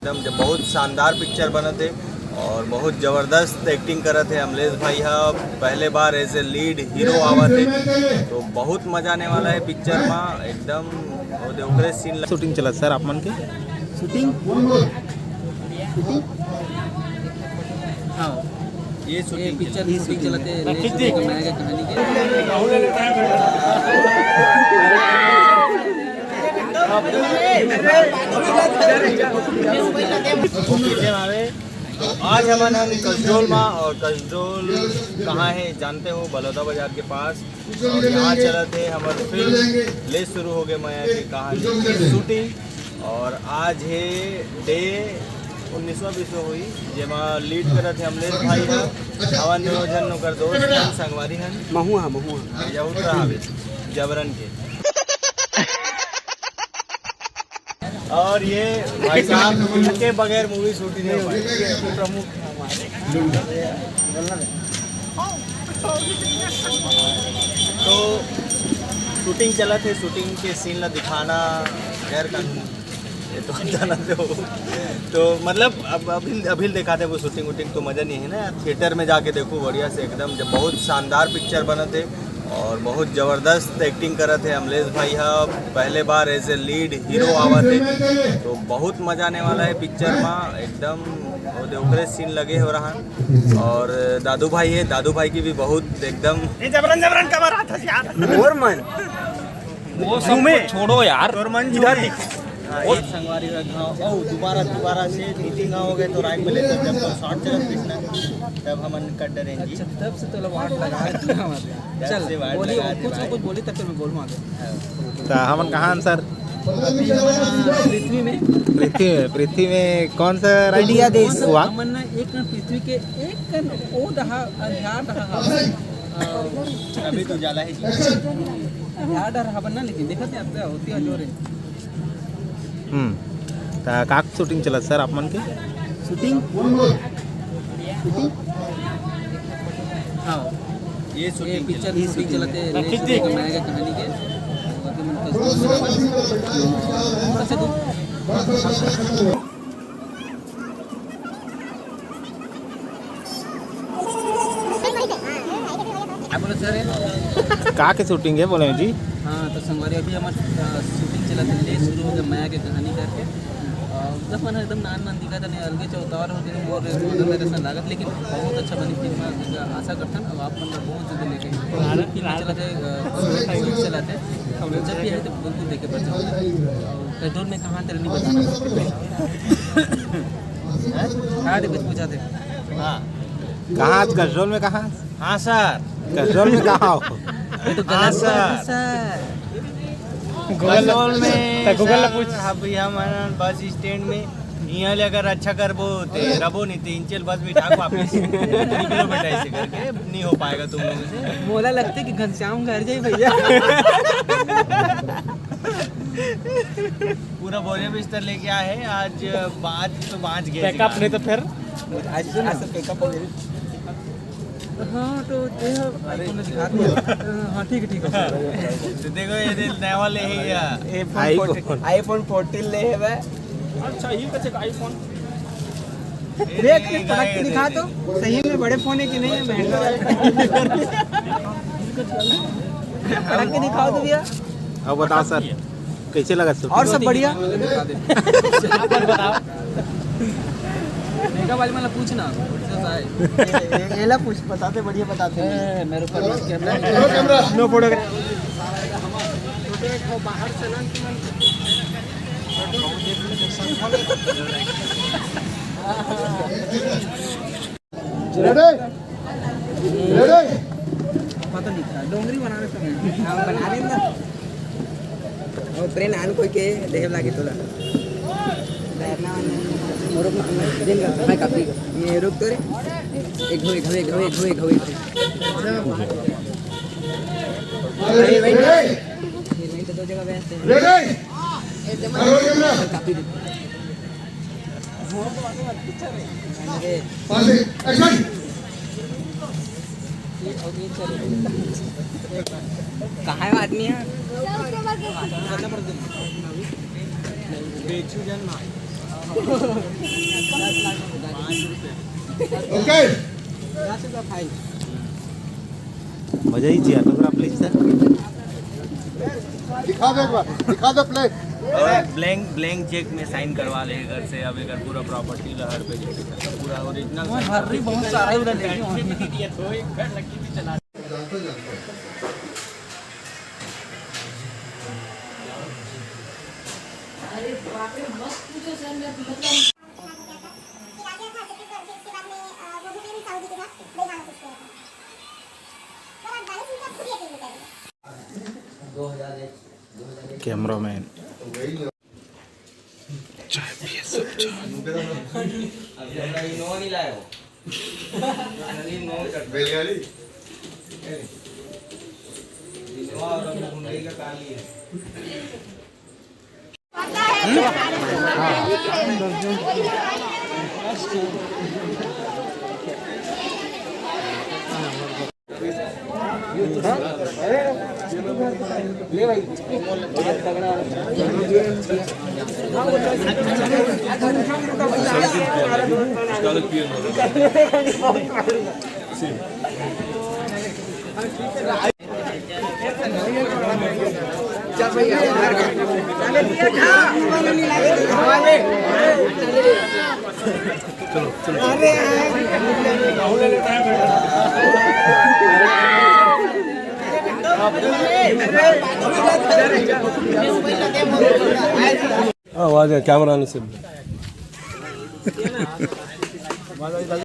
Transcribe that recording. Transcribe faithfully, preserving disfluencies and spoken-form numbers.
एकदम जब बहुत शानदार पिक्चर बनत हे और बहुत जबरदस्त एक्टिंग करत हे अमलेश भाई हा। पहले बार एज ए लीड हीरो आवत हे, तो बहुत मजा आने वाला है पिक्चर में एकदम। और दे ओकरे सीन ल- शूटिंग चलत सर आप मन के? शूटिंग? शूटिंग? हाँ, ये ये शूटिंग पिक्चर शूटिंग चलत हे, नई शूटिंग के मया के कहानी के। आज हमन हम कसडोल मा, और कसडोल कहाँ है जानते हो? बलौदा बाजार के पास। और यहाँ चलत हे हमर फिल्म ले शुरू हो गए मया के कहानी के शूटिंग। और आज हे डे उन्नीसवाँ बीसवाँ हुई, जेमा लीड करत हे अमलेश भाई हा, अवन दो झन ओकर दोस्त हन, संगवारी हन। महुआ, महुआ। यहू तो हवे जबरन के। और ये भाई साहब, इनके बगैर मूवी शूट ही नहीं हो पाएगी। प्रमुख हमारे। तो शूटिंग चलत हे, शूटिंग के सीन ला दिखाना गैर कानूनी, ये तो जानते हो। तो मतलब अब अभी, अभी दिखाते वो शूटिंग वूटिंग तो मज़ा नहीं है ना यार। थिएटर में जाके देखो बढ़िया से एकदम, जब बहुत शानदार पिक्चर बनत हे और बहुत जबरदस्त एक्टिंग करत हे अमलेश भाई हा। पहले बार एज ए लीड हीरो आवत हे, तो बहुत मजा आने वाला है पिक्चर में एकदम। और दे ओकरे सीन लगे हो रहा। और दादू भाई है, दादू भाई की भी बहुत एकदम ये जबरन जबरन कमर हाथ हस यार। मोर मन। वो सब घूमे। को छोड़ो यार। तोर मन इधर झूमे। दिख। हाँ, वो एक संगवारी रख, हाँ, ओ, दोबारा, दोबारा से मीटिंग हो गए तो राइम में लेकर जब तो शॉर्ट चलत बिटना, तब हमन कर डरेंगे। अच्छा, तब से तो वाट लगा देना हमारे। तब चल, से वाट बोली, लगा दे कुछ ना भाई। कुछ बोली, तब तो मैं बोलूँ आगे। हाँ। तो हमन कहाँ हन सर? अभी हमन पृथ्वी में। पृथ्वी में, पृथ्वी में कौन सा राज्य? इंडिया देश। हुआ? हमन ना एक कन पृथ्वी के एक कन ओ डहा, अंधियार डहा हवा। अभी तो जाला है जी। अंधियार डहा हवा ना, लेकिन देखत नहीं, अब होती है जोर है। हम्म। त का शूटिंग चलत सर आप मन के? शूटिंग? शूटिंग? हाँ। ये ये शूटिंग पिक्चर चलत। शूटिंग चलत हे, नई शूटिंग के मया के कहानी के। अच्छा, तो क्या बोले सर? का के शूटिंग है बोले जी? हाँ, तो संगवारी अभी हमार, अ, शूटिंग चलत हे, ले शुरू हो गया मया के कहानी करके। अ, एकदम मन एकदम नान नान दिखा था, नहीं अलगे चौतार हो गए, मोर मोर मेरे से लागत, लेकिन बहुत अच्छा बनी फिल्म। आशा करथन अब आप मन ला बहुत जल्दी लेके फिल्म चलत हे, अ, शूट चलत हे, जब भी आए तो बिल्कुल देखे पर चलत हे। और कंट्रोल में कहाँ तेरे नहीं बताना। हाँ, दे कुछ पूछा थे। हाँ। कहाँ आज कसडोल में कहाँ? हाँ सर। कसडोल में कहाँ हो? ये तो हाँ गलत सर। बात है सर। कसडोल में तो गूगल ला सर, पूछ। अभी हमन बस स्टैंड में इहाँ ले अगर अच्छा करबो ते रबो नहीं ते इंचल बस में ठाक वापिस निकलो बेटा ऐसे करके नहीं हो पाएगा तुम लोगों से। मोला लगते कि घनश्याम घर जाई भैया। पूरा बोरिया बिस्तर लेके आए हैं आज। बाज तो बाज गए पैकअप नहीं तो फिर आज तो ना सब पैकअप हो गए। हाँ, तो ये है, iPhone में दिखा दिया। हाँ, ठीक है, ठीक है। तो देखो, ये दे-, नया वाले है या? iPhone iPhone। Fourteen, iPhone fourteen ले है भाई। अच्छा, ये कैसे iPhone? देख, ये पटक के दिखा तो, सही में बड़े फोन है कि नहीं है, महंगा वाला। पटक के दिखाओ तो भैया। अब बताओ सर, कैसे लगा शूटिंग? और सब बढ़िया। आप बताओ। मेकअप वाली मतलब पूछना, उड़ीसा से आए। ए-, ए-, एला पूछ, बताते बढ़िया बताते हैं। ए, मेरे ऊपर बस कैमरा नहीं। No photo। बाहर से ना। रेडी? रेडी? पता नहीं था, डोंगरी बनाने समय। हाँ, बना रहे हैं ना। वो प्रेम आन कोई के देहे लागे तोला। डरना वाला। रुक, रुक, रुक, रुक, मैं काफी। ये रुक तो रे। एक घो, एक घो, एक घो, एक घो, एक घो, एक घो। अरे भाई। ये नहीं तो दो जगह बैठते हैं। रेडी? काफी। Passing, action. कहाँ है वो आदमी यार? बेचू जन ना। ओके। मजा ही जिया तो प्लीज सर। दिखा दो एक बार, दिखा दो प्लेट। और ब्लैंक ब्लैंक चेक में साइन करवा ले घर से। अब एक पूरा प्रॉपर्टी लहर पे पूरा ओरिजिनल। बहुत सारा उधर देखिए। जानता जानता हूँ। अरे बाप रे, मत पूछो सर, मैं मतलब कैमरामैन। चाय पिए सब चाय। अभी हमरा इनोवा नहीं लाए हो। अभी इनोवा चट-, बैलगाड़ी। इनोवा और अभी मुंबई का काली है। हाँ, वहाँ जाए, कैमरा आने से।